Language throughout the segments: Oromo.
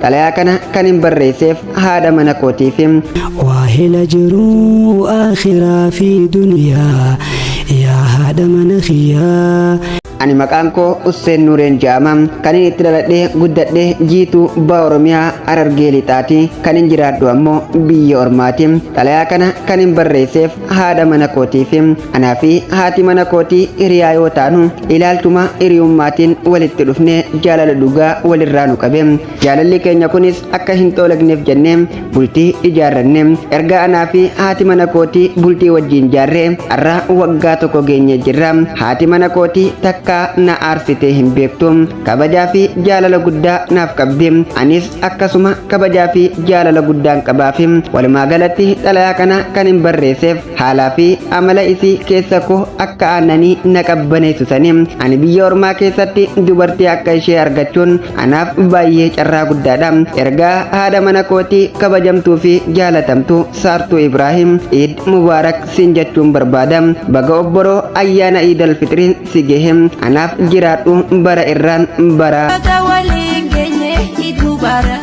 Xalayaa kana kanin barreesseef haadha mana kootiifi. Waahila jiruu aakhiraa fi duniyaa yaa haadha mana kiyyaa. Ani maqaan koo Usseen Nuureen ja'ama. Kanin itti dhaladhee guddadhe Jiituu Baha Oromiyaa Harargee Lixaati. Kanin jiraadhu ammoo biyya ormaati. Xalayaa kana kanin barreesseef haadha mana kootiifi. Anaa fi haati mana kootii hiriyaa yoo taanu ilaalchuma hiriyummaatiin walitti dhufnee jaalala dhugaa walirraa nu qabe. Jaalalli keenya kunis akka hin xoolagneef jennee bultii ijaarranne. Erga anaa fi haati mana kootii bultii wajjin jaarree har'a waggaa tokko geenyee jirra. Haati mana kootii takkaa na aarsitee hin beektu. Kabajaa fi jaalala guddaa naaf qabdi. Anis akkasuma kabajaa fi jaalala guddaan qabaafi. Walumaa galatti xalayaa kana kan hin barreesseef haalaa fi amala isii keessa koo akka aannanii na qabbaneessu sani. Ani biyya ormaa keessatti dubartii akka ishee argachuun anaaf baay'ee carraa guddaadha. Ergaa haadha mana kootii kabajamtuu fi jaalatamtuu Saartuu Ibraahim Iid Mubaarak siin jechuun barbaada. Baga obboroo ayyaana Iid Alfixriin si gahe. Anaaf jiraadhu bara irraan bara. Baga waliin geenye Eid Mubarak.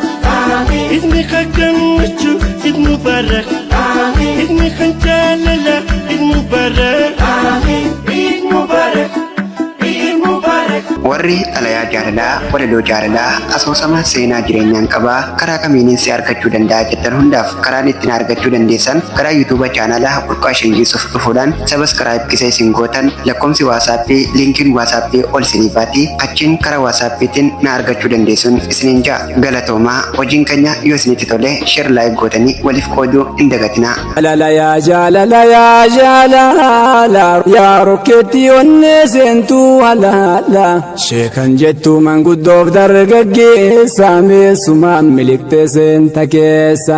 Idni kan gammachuu Eid Mubarak. Idni kan jaalala Eid Mubarak. Eid Mubarak. Eid Mubarak. Warri xalayaa jaalalaa, walaloo jaalalaa, asoosama seenaa jireenyaan qabaa karaa kamiinin si argachuu danda'a jettan hundaaf karaan ittiin argachuu dandeessan karaa yuutuuba chaanala Burqaa Shangiisuuf dhufuudhaan sabaskiraayib kisa isin gootan lakkoomsi waasaappii liinkiin waasaappii ol isinii baati achiin karaa waasaappiitiin na argachuu dandeessuun isiniin ja'a. Galatoomaa hojiin keenya yoo isinitti tole share like gootanii waliif qooduu hin dagatinaa. Jaalala yaa jaalala yaa jaalala yaa rokkeetti onnee seentuu halaala sheekan jettuu manguddoof dargaggeessa meessumaan miliqxee seenta keessa.